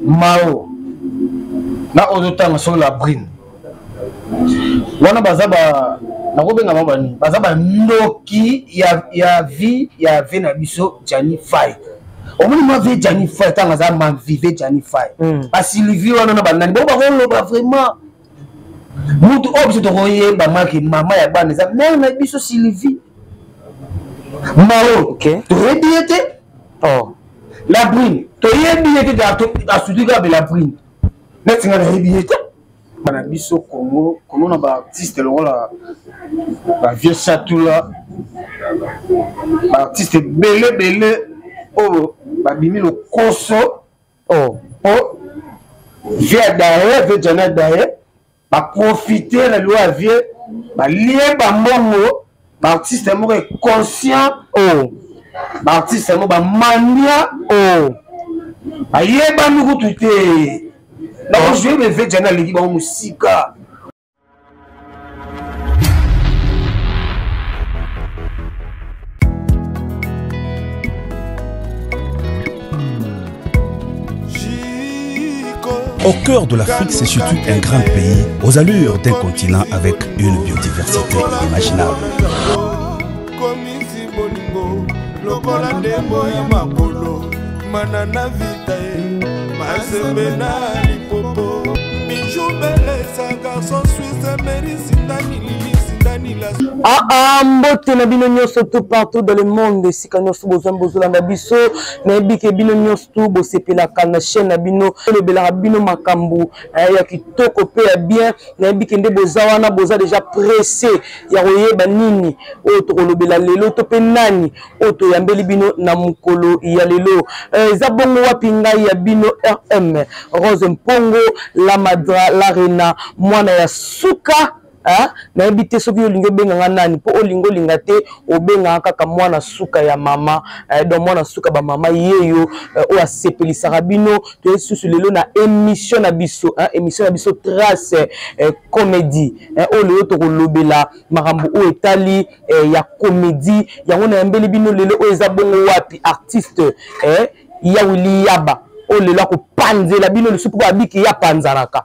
Mao na oyo ozotanga solo la brine wana baza ba nakobenga bango banini, baza bandoki ya vie ya vie na biso Gianni Fay. Omoni mwa vie Gianni Fay ntango aza mavive Gianni Fay, basilivi wana na banani bango bakoloba vraiment mutu oyo biso tokoyeba maki mama ya bana eza mare na biso Sylvie Mao. Toyebi ye te. Oh. La brune toyebi ye te, asuki kaka be la brune neti nga nayebi ye te. Bana biso Congo komona baartiste lokola bavieux Chatula, baartiste ebele ebele oyo babimi lokoso. Oh. Po vie ya daye, vie Jana daye, baprofite na liwa ya vie, balie bambongo. Baartiste moko econscient. Oh. Baartiste yango bamania. Oh. Bayebani kutu te, bakozwe beve Jana aleki bango mosika. Au cœur de l'Afrique se situe un grand pays aux allures d'un continent avec une biodiversité inimaginable. Lokola ndembo ya makolo manana vita ye mazembe na lipopo bijou belesa garçon suisse meri sindani lili sindani la. Ah, ah, mbote na bino nyonso tout partout dans le monde, esika nyonso bozwami bozolanda biso. Nayebi ke bino nyonso tu bosepelaka na chaîne na bino, elobelaka bino makambo ya kitoko mpe ya bien. Nayebi ke nde boza wana, boza déjà pressé ya koyeba nini oyo tokolobela lelo to mpe nani oyo toyambeli bino na mokolo ya lelo. Eza bongo wapi ngai ya bino RM Rose Mpongo la Madra la Rena, mwana ya suka. Hein? Nayebi te soki olingi obenga nga nani, mpo olingi olinga te obengaka kaka mwana suka ya mama, donc mwana suka ba mama yeyo, oyo asepelisaka bino. Toye susu lelo na émission na biso, hein? Émission na biso Trace Comédie, hein? Oyo lelo tokolobela makambo oyo etali ya comédie. Yango nayambeli bino lelo oyo eza bongo wapi artiste ya Willy Yaba, oyo lelo akopanzela bino lisusu mpo babiki ya panzanaka,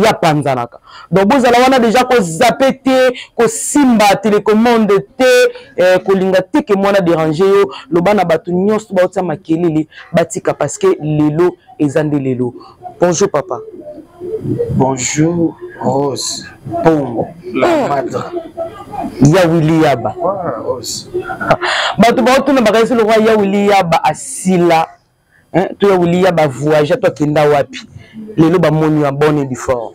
ya panzanaka. Donc bozala wana déjà, kozape te, kosimba télécommande te, kolinga te ke mwana déranger yo. Loba na bato nyonso baotia makelele batika, parce que lelo eza nde lelo. Bonjour papa. Bonjour Rose Pongo la Madre. Ya Willy Yaba. Ouais, Rose. Bato baotuna bakanisi lokwa ya Willy Yaba asila, hein, to ya Willy Yaba voyage to akenda wapi. Lelo bamoni ya bonne du fort.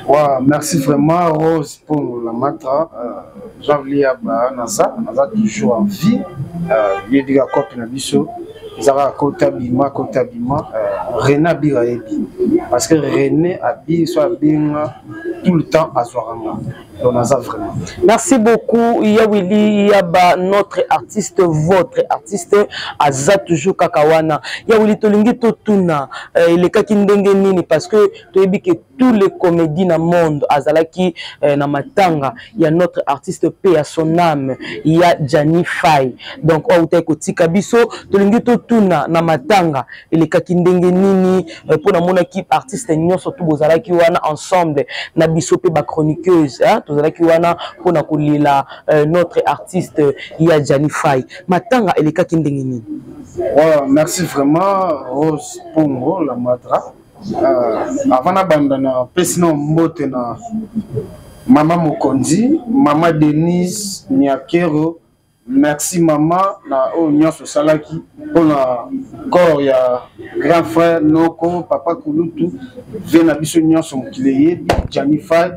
Ouais, merci vraiment Rose Pongo la Matra. Jean Willy Yaba naza naza toujours en vie. Yebi ka cope na biso. Ezaka kota bima kota bima, René abira yebi. Parce que René abi so abenga tout le temps azwaka nga. Donc naza vraiment. Merci beaucoup ya Willy Yaba, notre artiste, votre artiste aza toujours kaka wana. Ya Willy, tolingi totuna elekaki ndenge nini, parce que toyebi que tous les comédies na monde azalaki na matanga ya notre artiste, paix à son âme, ya Gianni Fay. Donc oyo utaki kotika biso, tolingi totuna na matanga elekaki ndenge nini, mpo namonaki artiste nyonso tu bozalaki wana ensemble na biso mpe ba chroniqueuse, hein, tozalaki wana mpona kolela notre artiste ya Gianni Fay. Matanga elekaki ndenge nini? Ouais, merci vraiment Rose Pongo la Matra. Avant nabanda na pesi na mbote na mama Mokonzi, mama Denise Niakero. Merci mama na oyo nyonso osalaki mpona corps ya grand frère noko papa Kulutu ve na biso nyonso mokili eyebi Gianni Fay.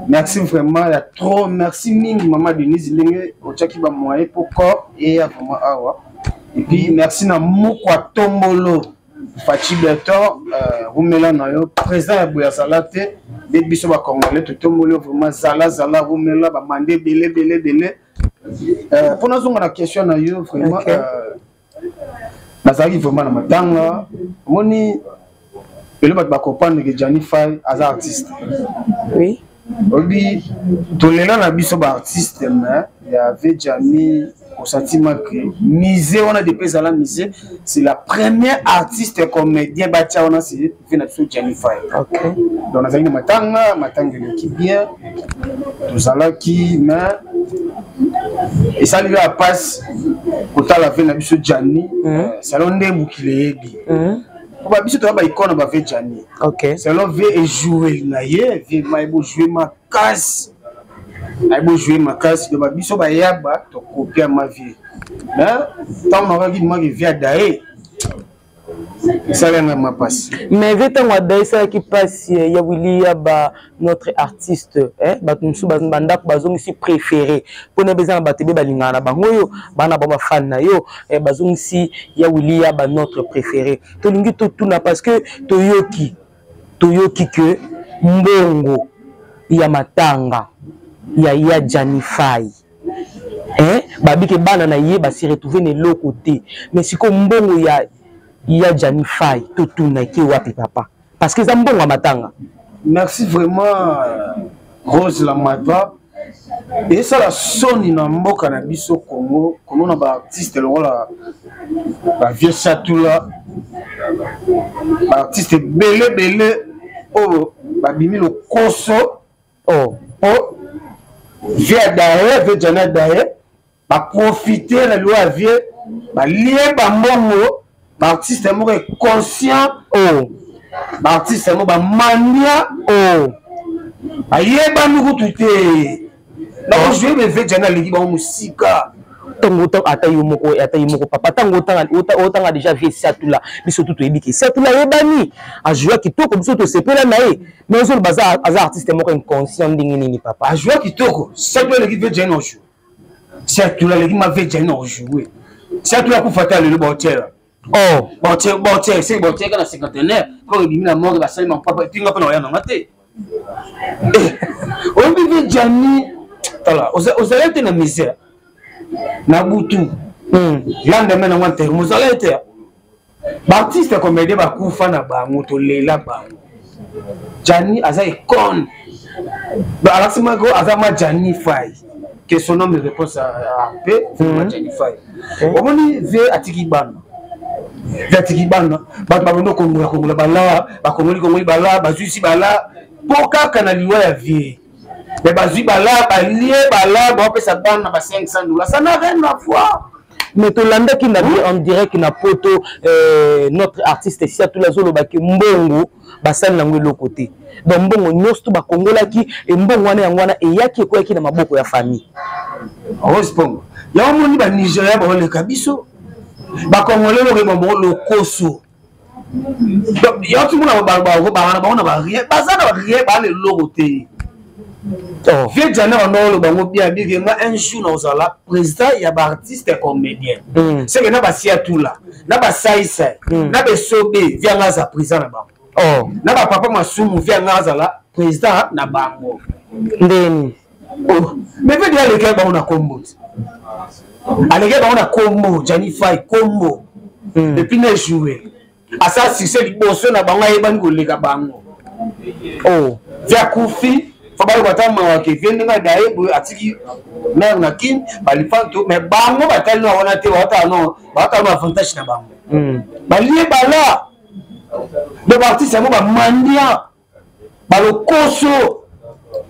Merci vraiment ya trop, merci mingi mama Denise ndenge otiaki ba moyen po corps eya vraiment awa. Et puis merci na Mukwa Tombolo Fatshi Beton, rumela na yo président ya boya zala te nde biso ba congolais totomboli yo vraiment, zala zala rumela ba mande bele bele bele. Mpo nazonga na question na yo vraiment, nazalaki vraiment na matanga. Omoni lelo bato bacomprendre que Gianni Fay aza artiste. Oui. Oyebi, tolela na biso baartiste, mais ya Vejani osantima ke musée wana, depuis ezala musée, c'est la première artiste comédien batia wana, c'est ve na biso Jani Fay. Donc nazalaki na matanga, matanga eleki bien, tozalaki, mais esali kaka mpasi kotala ve na biso Jani salon nde mokili eyebi po babiso toza baikone bave Jani selon ve ejoueli na ye, ve mayebo joue makasi, ayebo joue makasi. Donc babiso bayaba tokopia ma vie, mais ntango nakaki maki vie adaye, esalanga mapasi. Mais ve ntango adaye esalaki mpasi ya Wili Yaba, notre artiste, bato mosusu bandako bazongisi préféré mpona ebe eza na bato ebe balingaka na bango oyo bana bango bafane na yo, bazongisi ya Wili Yaba, notre préféré. Tolingi totuna parce que toyoki ke mbongo ya matanga ya Jani Fai, babike bana na ye basi retrouve na eloko te. Mais sikoyo mbongo ya Jani Fai, totunaki wapi, papa? Parce que eza mbongo ya matanga. Merci vraiment, Rose la Madra. Esala soni na mboka na biso Congo komona baartiste lokola bavieux Satula, baartiste ebele ebele oyo babimi lokoso. Po vie adaye, vie Jani adaye, baprofite na liwa ya vie, balie bambongo. Baartiste moko econscient, baartiste yango bamania, bayebani kutu te. Nakozwe beve Jani aleki bango mosika. Ntango ata yo moko papa, ntango otanga déjà vie Siatula, biso tu toyebi ke Siatula ayebani, ajoua kitoko, biso tosepela na ye. Mais ozoloba aza artiste moko inconscient, ndenge nini, papa? Ajoua kitoko. Siatula aleki vie Jani ojoue, Siatula aleki ma vie Jani ojoue. Siatula akufa te, lelo baotiela. Baotie seke baotieka na cinquantenaire mpo ebimi na morgue, basali mapapa epinga mpe na oya nanga te. Oyebi vie Jani, tala, ozali te na misère na butu, lendemain nango enterrement, ozala te. Baartiste comédien bakufa na bango, tolela bango. Jani aza icône, alakisi moko aza ma Jani Fai, que son nom repose en paix. Jani Fai, omoni vie atiki bana, vie atiki bana, bato babandi okongola kongola bala, bakongoli kongoli bala, bazwisi bala mpo kaka na liwa ya vie. Me bazwi bala, balie bala, baopesa bana ba 500 dollars, ça n'a rien à voir. Mais tolandaki na en direct na poto, notre artiste Siatula azolobaki mbongo basali nango eloko te. Donc mbongo nyonso to bakongolaki, mbongo wana, yango wana eyaki ekweyaki na maboko ya famille. Rose Pongo, yango moni Banigeria baoleka biso Bakongole, lokoyeba bango lokoso. Yo timona bana bango na barien, baza na barien, bana eloko te. Vie Jana banda oloba bango bien bike nga un jour na ozala président ya baartiste comédien, seke na Basiatula, na Basaisai, na Besobe, vie anga aza président na bango, na bapapa Masumu, vie anga azala président na bango. Ndeni? Mais vie deya alekaki bango na kombo te, alekaki bango na kombo Jani Fai, kombo et puis na joue asala succès liboso na bango, ayebani koleka bango. Vie akufi, fo bayoka ata mawa ke vie ndenge adaye boye, atiki mare na Kine balifanto. Mais bango batali na wana te, baotala no avantage na bango, balie bala. Donc baartiste yango bamandia, balokoso,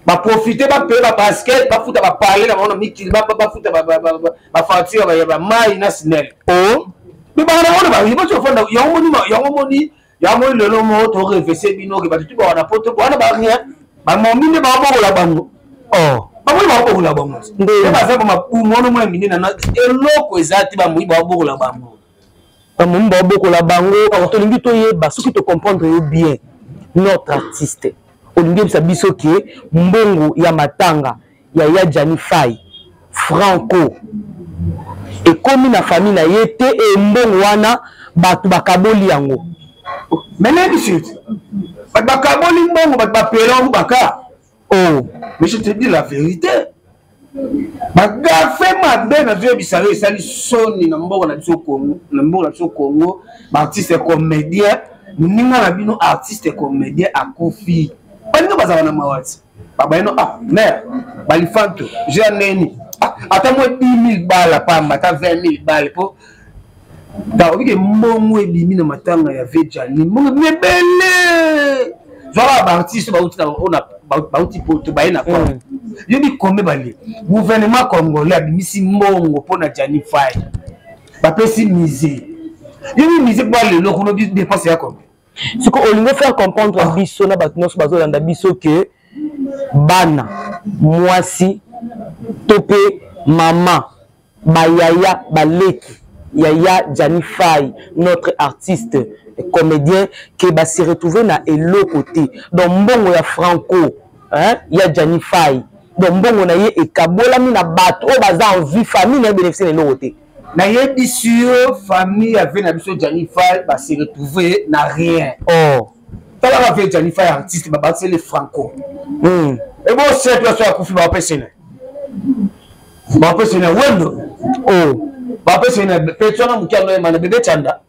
baprofite, bapaye babasket, bafuta bapale na bango na mikili, bafuta bafacture ya bamai na SNEL. Me bana bango na bayi ofanda yango moni, yango moni, yango moni. Lelo mo torevese bino ke bato tu bawana poto wana barien, bamomi nde babokola bango, bamoi babokola bango nde baza bamabumu wana mona minene na eloko eza te, bamoi babokola bango. Bamomi babokola bango. Tolingi toyeba soki tocomprendre yo bien, notre artiste. Olingi oyebisa biso ke mbongo ya matanga ya Jani Fai Franco ekomi na famille na ye te, e mbongo wana bato bakaboli yango? Mais nayebi sur te, bato bakaboli mbongo, bato bapela baka. Mais je te dis la vérité, bagafe mabe nazoyebisa yo, esali soni na mboka na biso Congo, na mboka na biso Congo. Baartiste comédien, moninga na bino artiste comédien akufi, baninga bazala na mawa ti. Babayino, ah mère, balifanto jeu neni, ah, ata mwa 10 000 bala pamba, ata 20 000 bale po ta obike. Mbongo ebimi na matanga ya vejani, mbongo ebimi ebele. Zwaka baartiste bauti poto, baye na kor yobi kombe balie. Gouvernement congolais abimisi mbongo mpo na Jani Fai, bapesi musée, yobi musée po lelo kuno dépense ya kombe. Siko olingi faire comprendre biso na bato nyonso bazolanda biso ke bana, mwasi to mpe mama, bayaya, baleki yaya Jani Fai, notre artiste comédien, ke base retrouve na eloko te? Donc mbongo ya Franco, hein, ya Jani Fai, donc mbongo na ye ekabolami na bato oyo baza en vie, famille na ye bénéficie na eloko te? Nayebisi yo, famille ya ve na biso Jani Fai base retrouve na rien. Oh. Talaka ve Jani Fai artiste, babatisele Franco. Ebo sepe so akufi, bapesene bapesene wendo. Oh. Bapesene petwana moke anoyema na bebe chanda.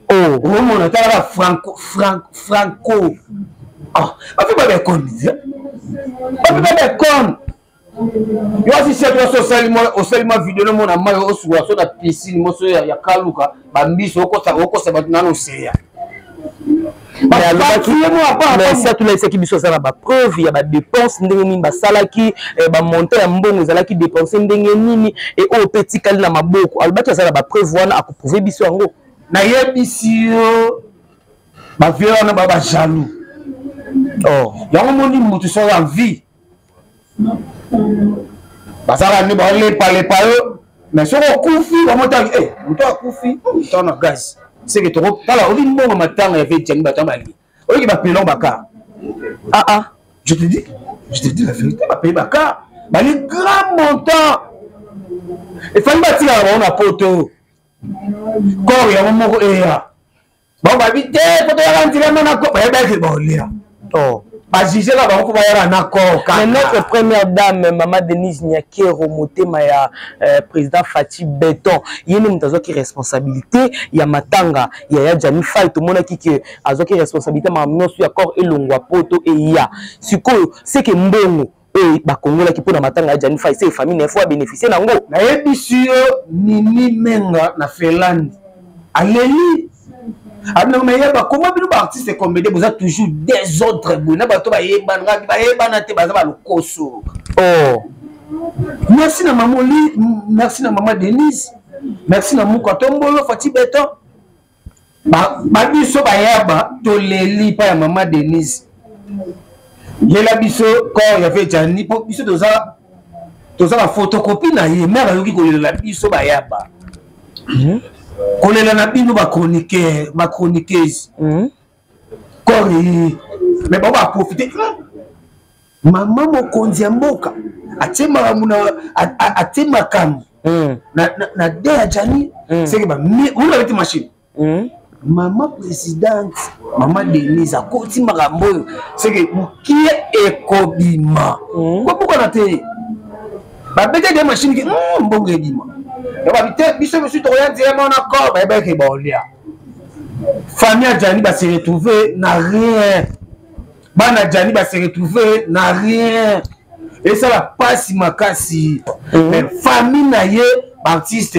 Oh. Omona, talaka Franco, Franco, Franco. Ah, bafi babekone, bafi babekone. Yo asi sepe so osali mwa video nomona mai osukola so na piscine moso ya kaluka bambiso, okosa bato nano oseya. Mais atulaisaki biso aza na bapreuve ya badepense, ndenge nini basalaki bamontant ya mbongo ezalaki dépense ndenge nini, e oyo mpe etikali na maboko. Alobaki aza na bapreuve wana, akoprouve biso yango. Nayebisi yo, bavie wana ba bajaloux. Oh. Yango moni motu soki en vie, bazalaka nde baolepalepa yo, mais soki okufi, bamotaki eh, moto akufi moto na gaz seke tala obi mbongo matanga ya vetiangi bato ya balie oyoki bapelon bakar. Ah ah. Je te dis, je te dis la vérité, bapaye bakar, bali grand montant. Efali batikaka bango na poto, corps yango moko eya, bango babi te po toyaka nzela na ko bayebaki baolia. Oh. Bajuge ka bango mpo bayaka na corps. Mais notre première dame, mama Denise Nyakero, motema ya président Fati Beton, ye nde moto azwaki responsabilité ya matanga ya Jani Fai. Tomonaki ke azwaki responsabilité makambo nyonso ya corps elongwa poto eya. Sikoyo seke mbongo oyo bakongolaki mpona matanga ya Jani Fai, se famille na ye fo abénéficie nango. Nayebisi yo, Nini Menga na Finlande aleli abinameyeba koma bino baartiste comédien boza toujours désordre boye na bato bayebana, ngabi bayebana te, baza balokoso. Oh. Merci na mama Oli, merci na mama Denise, merci na Muka Tombolo Fati Beton. Babiso bayaba toleli pa ya mama Denise, yela biso corps ya ve Jani mpo biso toza baphotocopie na ye. Mare ayoki kolela biso bayaba, kolela na bino bachroniqueur, bachroniqueuse. Corps eye, mais bango baprofite. Mama mokonzi ya mboka atie makambo na atie makambo na de ya Jani, seke bamona beti machine. Mama présidente, mama Denise akoti makambo oyo, seke mokie ekobima. Kobukana te, babeti de machine ke mbongo ebima. Babi te, biso mosusu tokoya nzela mona corps, bayebaki baolia. Famille ya Jani base retrouve na rien, bana Jani base retrouve na rien, esala mpasi makasi. Mais famille na ye, baartiste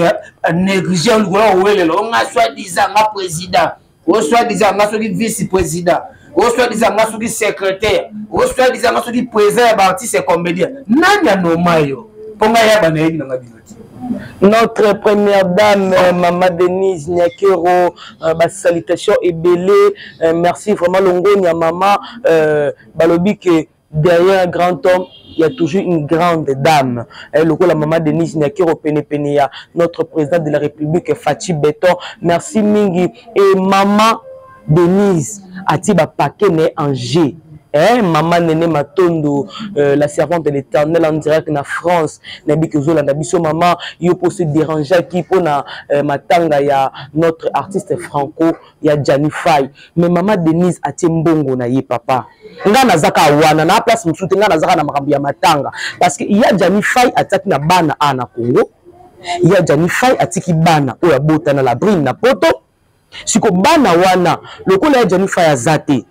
néglige likolo ya kowelela onga soi disant nga président, o soi disant nga soki vice président, o soi disant nga soki secrétaire, o soi disant nga soki président ya baartiste comédien. Nani anoma yo? Mpo ngai yaba nayebi nanga bino te. Notre première dame, Mama Denise Nyakero, bah, salutations ebele, merci vraiment Longonia Mama, balobi que derrière un grand homme, il y a toujours une grande dame. Eh, la maman Denise Nyakero pene pene ya notre président de la République Fatshi Beton. Merci mingi. Et maman Denise atiba paquet né en G. Eh, maman Nene Matondo, la servante de l'Éternel en direct na France, nabi que zolanda biso maman, yo pour se déranger qui pour na matanga ya notre artiste Franco ya Jani Fai. Mais maman Denise atie mbongo na ye papa. Nga nazaka wana na place mususu te, nga nazaka na makambo ya matanga parce que ya Jani Fai ataki na bana a na Congo, ya Jani Fai atiki bana oyo abota na la brine na poto. Siko bana wana lokola ya Jani Fai aza te.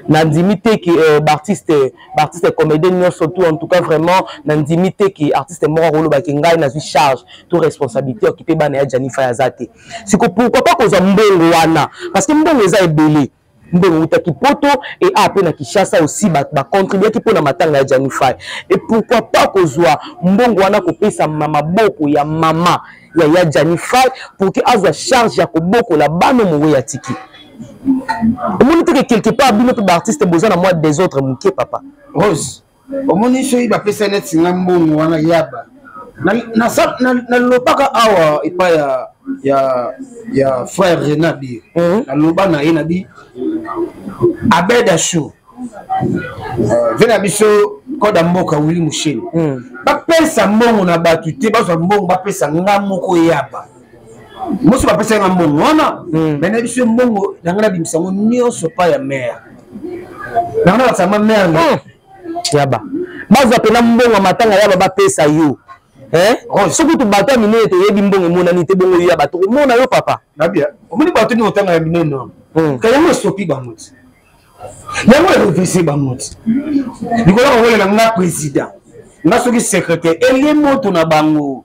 Nandimi te ke euh, baartiste baartiste comédien nyonso tout, en tout cas vraiment nandimi te ke artiste moko akolobaki ngai nazwi charge to responsabilité okipe bana ya Gianni Fay aza te. Siko pourquoi pas kozwa mbongo wana, parce que mbongo eza ebele, mbongo eutaki poto et a mpe na Kinshasa aussi bacontribuaki mpo na matanga ya Gianni Fay. Et pourquoi pas kozwa mbongo wana kopesa na maboko ya mama ya Gianni Fay pour que azwa charge ya kobokola bana mowe ya tiki? Omoni te ke quelque part bino mpe baartiste boza na mwa désordre moke, papa? Rose, omoni, soki bapesa neti nga mbongo wana yaba, nalobaka awa epai ya frère Rena Bir, naloba na ye na bi Abed Ashour, ve na biso koda mboka Willi Musheni, bapesa mbongo na bato te, bazwa mbongo bapesa nga moko yaba. Moso bapesa nga mbongo wana, me na biso mbongo na nga nabimisa yango nyonso pa ya mare na nga, nabakisa ma mare. Yaba, bazwa mpena mbongo ya matanga yaba bapesa yo. Soki tu bato ya minene toyebi mbongo emonani te, bongo yo ya bato komona yo, papa? Nabia, omoni bato nini otanga ya minene wana, ka yango esopi bango ti, yango erevese bango ti likolo kowelela nga président, nga soki secrétaire elie moto na bango.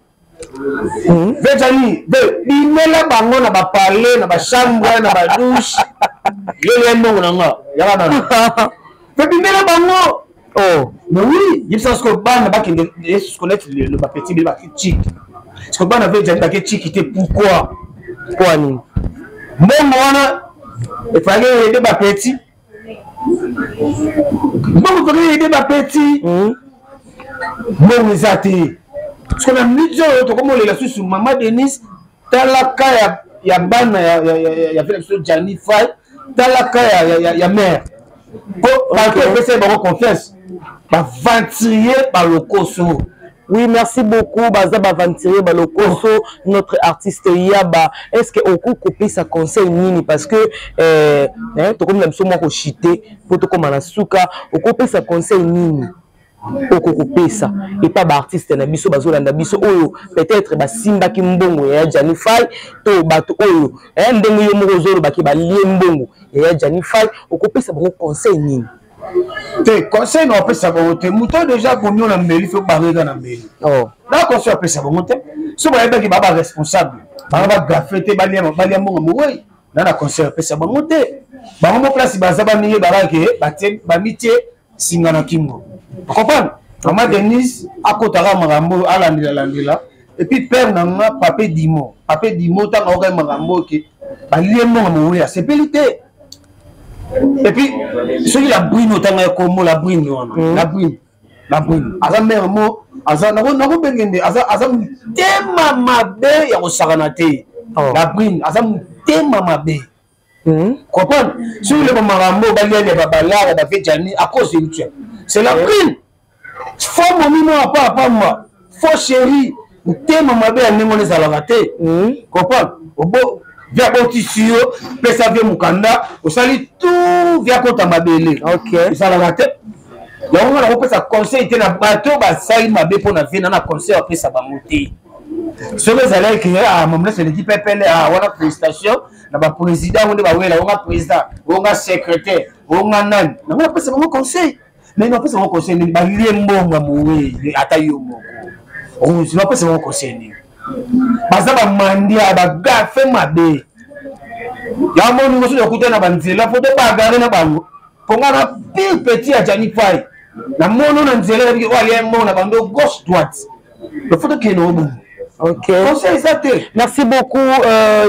Vejani bimela bango na bapale, na bachambre, na badouche, yelia mbongo na nga yaka nano mpe bimela bango. Oh. Mais oui, yebisa sikoyo bana bakende neti lelo bapeti bele bake chiki, sikoyo bana vejani bake chiki te, pourquoi? Mpo nini? Mbongo wana efalaki ede bapeti, mbongo efalaki ede bapeti, mbongo eza te. Sikoyo na minute oyo tokomolela susu mama Denise, talaka ya bana ya vela biso Gianni Fay, talaka ya mare, po bato epesa bango confiance, baventurier balokoso. Oui, merci beaucoup. Baza baventurier balokoso, notre artiste Yaba. Est-ce que okoki kopesa conseil nini? Parce que eh, tokomi na biso mwa koshite mpo tokóma na suka. Okopesa conseil nini? Okokopesa epa baartiste na biso bazolanda biso, oyo peut-être basimbaki mbongo ya Gianni Fay, to bato oyo ndenge yo moko ozolobaki balie mbongo ya Gianni Fay, okopesa bango conseil nini? Te, conseil na opesa bango te. Moto déjà akomi na mbeli, fo bareka na mbeli. Oh. Na conseil apesa bango te, so bayebaki ba baresponsable banga bagafe te, balia mbongo mowei na conseil apesa bango te. Bango mo place baza, bamingi bakake bamitie singa na kingo, ocomprendre? Mama Denise akotaka makambo oyo, alandela landela. Et puis père na nga Pape Dimo, Pape Dimo, ntango aokai makambo oyo ke balie mbongo mowei, asepeli te. Et puis soki la brine otanga ya kombo la brine wana, la brine, la brine aza mare mo, aza nakobenge nde aza motema mabe ya kosakana te. La brine aza motema mabe. Comprendre, soki leba makambo balialia babalara bavejani à cause de lutua, c'est la brine, faux momi mo apa apamba, faux chéri, motema mabe ya ndenge wana ezalaka te. Comprendre, obo via abotisi yo, pesa vie mokanda, osali tout via kota mabele, ezalaka te. Yango nga nakopesa conseil te na bato basali mabe mpo na vie na conseil apesa bango te. Soki ezalaki mamlese eleki pepele wana, félicitation na baprésident ngo nde bawela onga président, onga secrétaire, onga nani, nango napesa bango conseil. Mais napesa bango conseil nini? Balie mbongo mowei, ata yo moko Rose, napesa bango conseil nini? Baza bamandia, bagafe mabe. Yango moningo soki okuta na banzela, fo tobagare na bango, mpo nga na pire petit ya Gianni Fay, namono na nzela nabiki oyo alia mbongo na bando gauche droite, fo tokende obongo. Ok. Conseil eza te. Merci beaucoup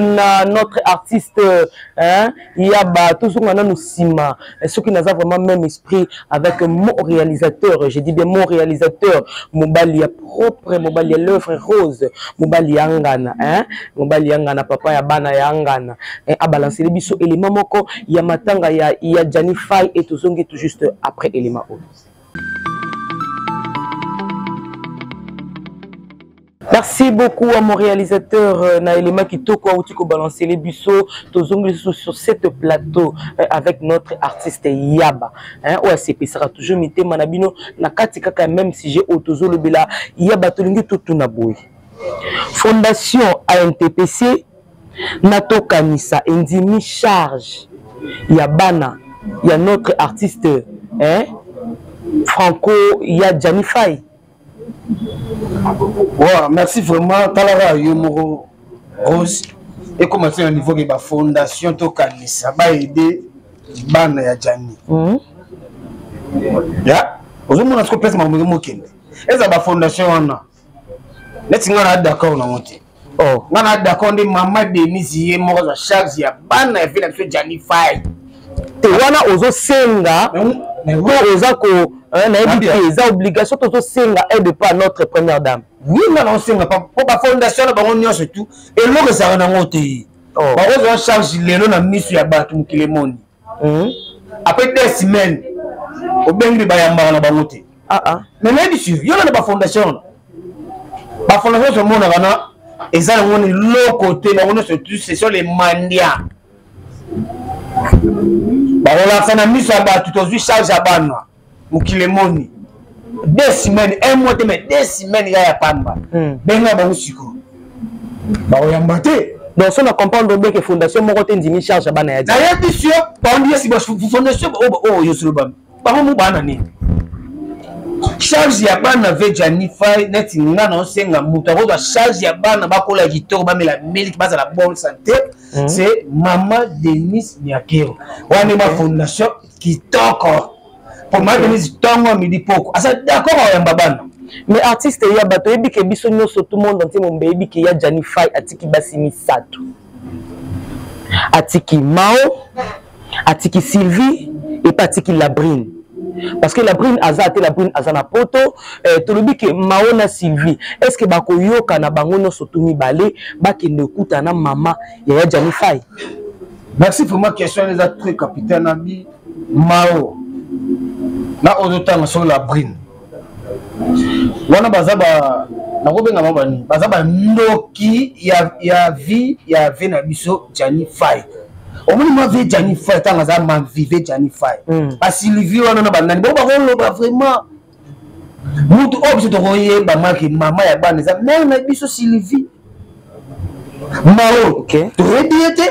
na notre artiste, hein, Yaba. Tozonga nanu nsima, soki naza vraiment même esprit avec mon réalisateur, je dis bien mon réalisateur, mobali ya propre, mobali ya l'œuvre rose, mobali ya ngana, hein, mobali ya ngana, papa ya bana ya ngana, hein, abalancele biso élément moko ya matanga ya Gianni Fay et tozongi tout juste après élément oyo. Merci beaucoup à mon réalisateur na élément kitoko auti ko balancer les biso. Tozongi sur cette plateau avec notre artiste Yaba, hein, oyo asepesaka toujours mitema na bino na kati kaka même sujet oyo tozolobela. Yaba, tolingi totuna boye: fondation ANTPC na tokanisa endimi charge ya bana. ya notre artiste, hein, Franco ya Gianni Fay? Ouais, merci vraiment. Talaka yo moko Rose ekoma ti na niveau ke bafondation tokanisa baede bana ya Gianni. Ya ozomona siko place makambo ezomokende eza bafondation wana neti ngai na d'accord nango te. Oh. Ngai na d'accord nde mama Denise ye moko azwa charge ya bana ya vie na biso Gianni Fay. Te wana ozosenga to oza ko nayebi te, eza obligation tozosenga aide pas notre première dame. Oui, nga naosenga po bafondation na bango nyonso tu eloko ezalaka nango te. Bakozwa charge lelo na miso ya bato mokili emoni. Après 2 semaines obengi bayambaka na bango te. Mais nayebi sur yo na bafondation wana, bafondation nyonso omonaka na eza yango ni loko te, bango nyonso tu ce sont les mendiants. Bakolakisa na miso ya bato tozwi charge ya bana mokili emoni 2 semaines, 1 mois te, mais 2 semaines ya pamba. Benga bango sikoyo bakoyamba te. Donc so na comprendre bien que fondation moko te ndimi charge ya bana ya Gianni. Nayebi sur bandi yesi ba fondation oyo yo solo bango mo bana nini charge ya bana ve Gianni Fay neti nga na osenga moto akozwa charge ya bana bakola kitoko bamela miliki bazala bonne santé. C'est mama Denise Niakero wana ma fondation kitoko po mama Denise ntongo midi poko aza d'accord ayamba bana. Mais artiste ya bato oyebi ke biso nyonso tout monde entier mombe yebi ke ya Gianni Fay atiki basi misato, atiki Mao, atiki Sylvie et pas atiki Labrine, parce que Labrine aza te, Labrine aza na poto. Tolobi ke Mao na Sylvie est-ce que bakoyoka na bango nyonso tu mibale bakende kuta na mama ya Gianni Fay? Merci vraiment, question eza très capitaine abi Mao na ozotanga so Labrine wana baza ba nakobenga bango banini, baza bandoki ya vie ya vie na biso Gianni Fay. Omoni mwa vie Gianni Fay ntango aza ma vive Gianni Fay, basilivi wana na banani bango bakoloba vraiment mutu oyo biso tokoyeba maki mama ya bana eza mare na biso Sylvie. Mao toyebi ye te.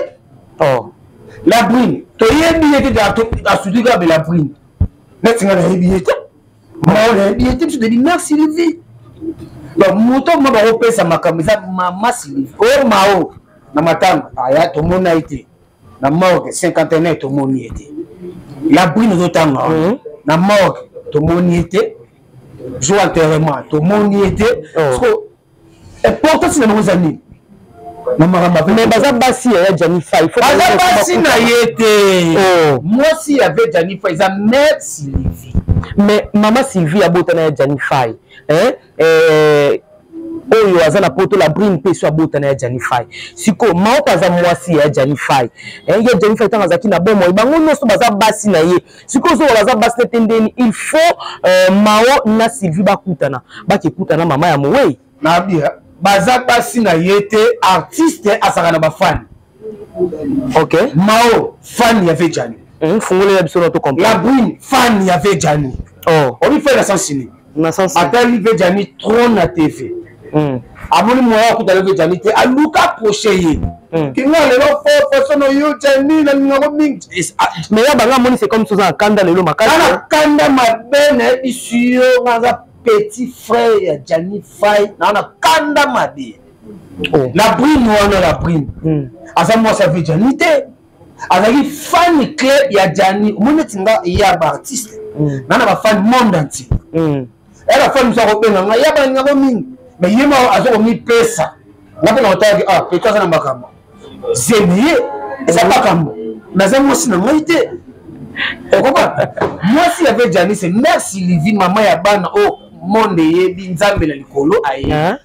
Labrine toyebi ye te, asuki kaka be Labrine neti nga nayebi ye te, Mao nayebi ye te, biso toyebi mare Sylvie. Donc moto moko bakopesa makambo eza mama Sylvie oyo Mao na matanga aya tomona ye te na morgue cinquantenaire tomoni ye te, Labrine ozotanga na morgue tomoni ye te, jour enterrement tomoni ye te. Importance na bango eza nini na makambo? Mais baza basi ya Gianni Fay. Baza basi na ye te. Mwasi ya ve Gianni Fay eza mère Sylvie. Mais mama Sylvie abotana ya Gianni Fay, hein? Oyo aza na poto Labrine mpe so abotana ya Gianni Fay. Sikoyo Mao mpe aza mwasi ya Gianni Fay, ya Gianni Fay ntango azalaki na bomoi bango nyonso baza basi na ye. Sikoyo ozokola baza basi nete ndeni il faut Mao na Sylvie bakutana, bakekutana mama ya mowei. Nabia baza basi na ye te, artiste azalaka na bafani. Mao fan ya ve Gianni. Fungolela biso na to comprendre. Labrine fan ya ve Gianni. Obi fan na sens nini? Na sens atali ve Gianni trop na TV. Amoni moya akutana ve Gianni te, aluka approche ye. Kinga lelo fo façon no yo Gianni na ningako mingi. Mais ya banga amoni c'est comme soza na kanda lelo makasi. Na kanda mabe na yebi yo nga petit frère ya Gianni Fay na na kanda mabe. Labrine wana Labrine aza mwasi ya ve Gianni te, azalaki fan club ya Gianni. Omoni neti nga ya ba artiste na ba fan monde entier. Ya ba fan mosusu akobenga nga ya balingako mingi, mais ye moko aza komipesa nga mpe na kotalaki ah peut-être aza na makambo zemi ye eza makambo, mais aza mwasi na ngai te. Okoba mwasi ya ve Gianni c'est mère Sylvie, mama ya bana oyo monde eyebi nzambe na likolo ayebi.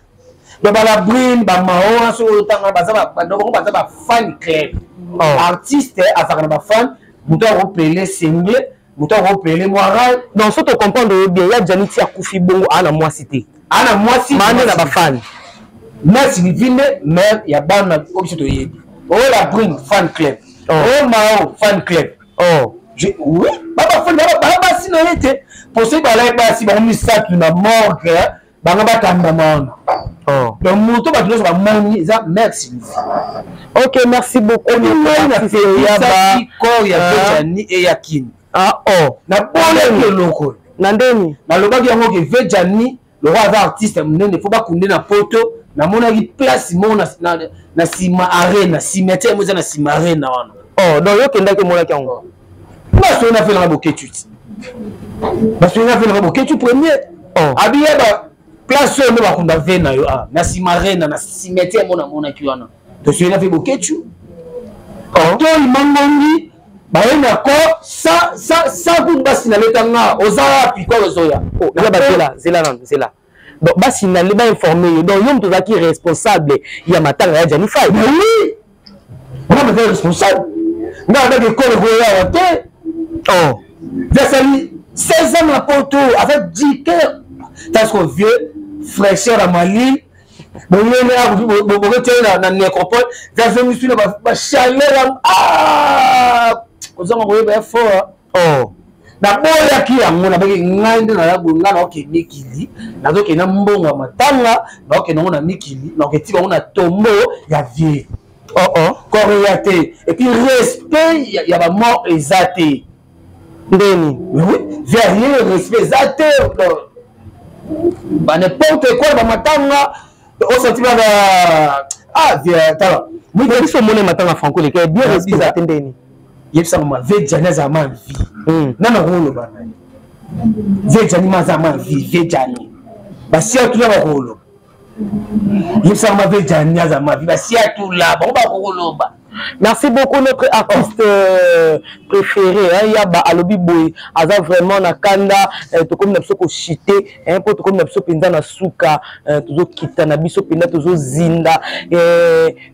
Donc ba Labrine ba Mao soki otanga baza bango baza ba fan club. Artiste azalaka na ba fan, moto akopele sengle, moto akopele moral. Donc so to comprendre yo bien, ya Gianni ti akufi bongo ana mwasi te. Ana mwasi mande na ba fan. Mère Sylvie nde mère ya bana oyo biso toyebi. Oyo Labrine fan club. Oyo Mao fan club. Oui, baba fan baba basi na ye te. Pour soki balai basi bango misato na morgue bango batandama wana. Donc moto bato nyonso bamoni eza mère Sylvie. Ok, merci beaucoup. Ngai napekisaki corps ya Vejani eya Kini. Ah, oh. Nabolaki eloko. Na ndeni? Nalobaki yango ke Vejani lokola aza artiste monene, fo bakunde na poto. Namonaki place moko na nsima arena, cimetière moko eza na nsima arena wana. Oh, donc yo okendaki, omonaki yango? Basoli nafelaka Boketu ti, basoli nafelaka Boketu premier. Oh. Abiyeba place oyo nde bakunda ve na yo na nsima arena, na cimetière moko namonaki wana. Tosoli na fe Boketu toi mangongi baye na ko sa kutu basinaleta nga oza wapi kwa ozoya. Zela, zela nanu, zela. Donc basinale, bainforme yo, donc yo moto ozalaki responsable ya matanga ya Jani Fai? Oui, nga naza responsable. Nga abaki ekolo koyawa te. Oh. Zasali 16 ans na poto avec 10 cœur parce que vieux fraîcheur ya malili boyene bokotia na nécropole, zazongisi na bachaleur, kozanga koyeba ya fort. Oh. Naboyaki yango, nabaki ngai nde naza boye, ngai naokende mikili, nazokende na mbongo ya matanga, naokende yango na mikili, naoketika yango na tombo ya vie. Oh. Korea te, et puis respect ya bamort eza te. Ndeni? Oui, verrier, respect eza te, ba n'importe quoi, bamatanga osati baka ah vie tala. Biso omoni matanga Franco leka bien, respect eza te, ndeni? Yebisanga ma ve Jani aza ma vie nana koloba na ye, ve Jani ma aza ma vie, ve Jani basia tuna bakoloba. Yebisanga ma ve Jani aza ma vie, basia tula bango bakokoloba. Merci beaucoup, notre artiste préféré, hein, Yaba alobi boye, aza vraiment na kanda, tokomi na biso koshite, hein, po tokomi na biso mpenza na suka, tozokita na biso mpenza, tozozinda.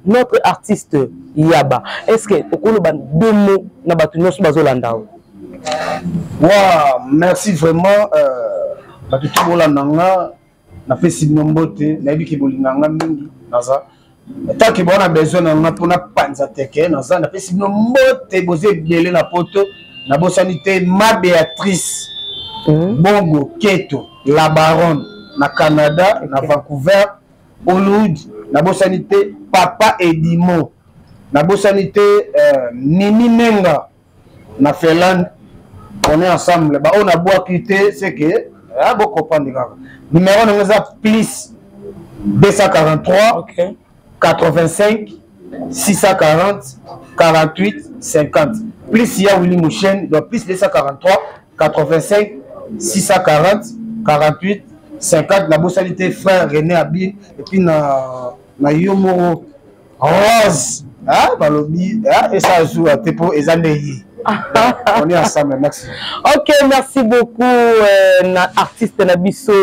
Notre artiste Yaba, est-ce que okoloba deux mots na bato nyonso bazolanda o? Wa, merci vraiment, bato to bolanda nga, napesi bino mbote, nayebi ke bolinga nga mingi, naza tant que bona besoin na nga mpona panza teke, naza napesi bino mbote, boza ebele na poto. Nabosani te ma Béatrice Bongo Keto la baronne na Canada, na Vancouver, Hollywood. Nabosani te papa Edimo, nabosani te Mimi Menga na Finlande. On est ensemble. Baoyo nabwaki te, c'est que bokopande kaka numéro nango eza plus 243 85 640 48 50, plus ya Willy Mouchen, donc plus 243 85 640 48 50. Nabosani te frère René Abi, et puis na yo moko Rose, ah, balobi esa zuwa te mpo eza nde ye. On est ensemble, merci. Ok, merci beaucoup, na artiste na biso,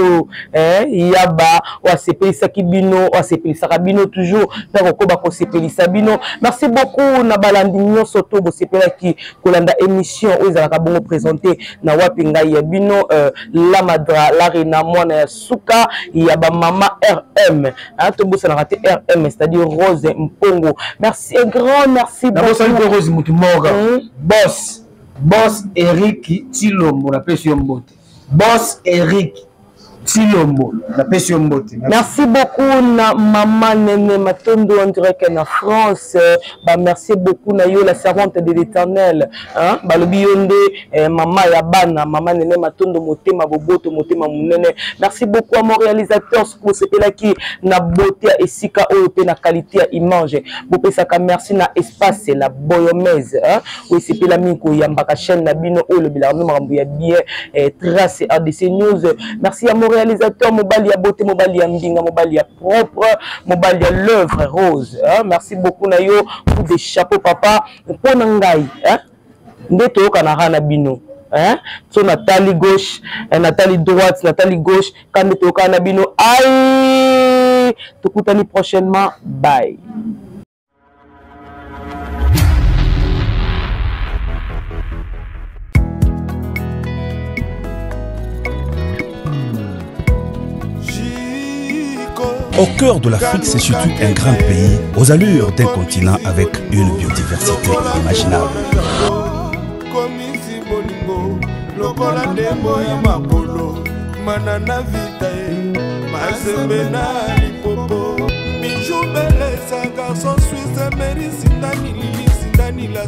Yaba, oyo asepelisaki bino, oyo asepelisaka bino toujours, mpe akokoba kosepelisa bino. Merci beaucoup na balandi nyonso to bosepelaki kolanda émission oyo ezalaka bongo présente na wapi ngai ya bino, la Madra Larena, mwana ya suka ya bamama RM, hein, tobosanaka te RM, c'est-à-dire Rose Mpongo. Merci, un grand merci. Nabosani mpe Rose mutu moka, boss Eric Tilombo, napesi yo mbote. Boss Eric Tilombo, napesi yo mbote. Merci beaucoup na mama Nene Matondo en direct na France. Ba merci beaucoup na yo, la servante de l'Éternel, hein, balobi yo nde mama ya bana, mama Nene Matondo, motema boboto, motema monene. Merci beaucoup à mon réalisateur, soki bosepelaki na beauté ya esika oyo mpe na qualité ya image, bopesaka merci na espace la Boyomese, hein, oyo esepela mingi koyambaka chaîne na bino oyo elobelaka bino makambo ya bien, Trace RDC News. Merci à mon réalisateur, mobali ya beauté, mobali ya mbinga, mobali ya propre, mobali ya l'œuvre rose, hein? Merci beaucoup na yo, coup de chapeau papa. Mpo na ngai, hein? Nde toyokanaka na bino, hein? So natali gauche, natali droite, natali gauche, ka nde toyokana na bino. Ai, tokutani prochainement, bye. Au cœur de l'Afrique se situe un grand pays aux allures d'un continent avec une biodiversité inimaginable. Komisi bolingo lokola ndembo ya makolo, mana na vita ye, Mazembe na Lipopo. Bijou Belesa, garçon suisse, Mary Sindani, Lili Sindani, la